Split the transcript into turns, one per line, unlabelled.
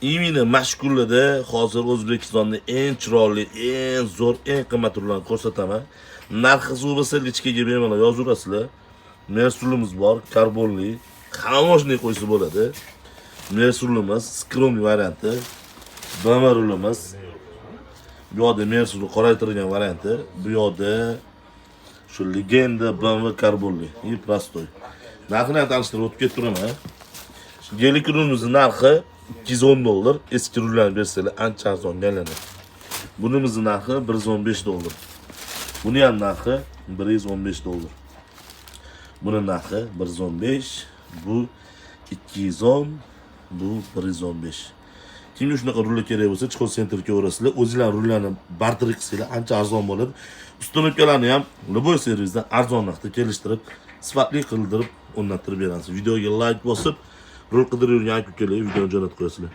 Именно mashg'ullarda hozir O'zbekistonda eng chiroyli, eng zo'r, eng qimmat rullarni ko'rsataman. Narxi qiziq bo'lsa, личка ga bemalol yozaverasizlar. Mers rulimiz bor, karbonli, hamma qo'ysa bo'ladi. Mers rulimiz скромный varianti. BMW rulimiz. Bu yoqda Mers ruli qoraytirilgan varianti, bu yoqda shu legenda BMW karbonli и простой. Narxini ham tanishtirib o'tib ketib turaman. Gelik rulimizni narxi 210 dollar. Eski rullarni bersanglar, ancha arzonga aylanadi. Bunimizni narxi 115 dollar. Buni ham narxi 115 dollar. Buni narxi 115, bu 210, bu 115. Kimga shunaqa rullar kerak bo'lsa, Чехол Center kelaverasizlar. O'zinglar rullarni barter qilsanglar, ancha arzon bo'ladi. Установка larni ham любой servisdan arzon narxda kelishtirib, sifatli qildirib, o'rnattirib beramiz. Videoga layk bosib, rul qidirib yurgan aka ukalarga videoni jo'natib qo'yasizlar.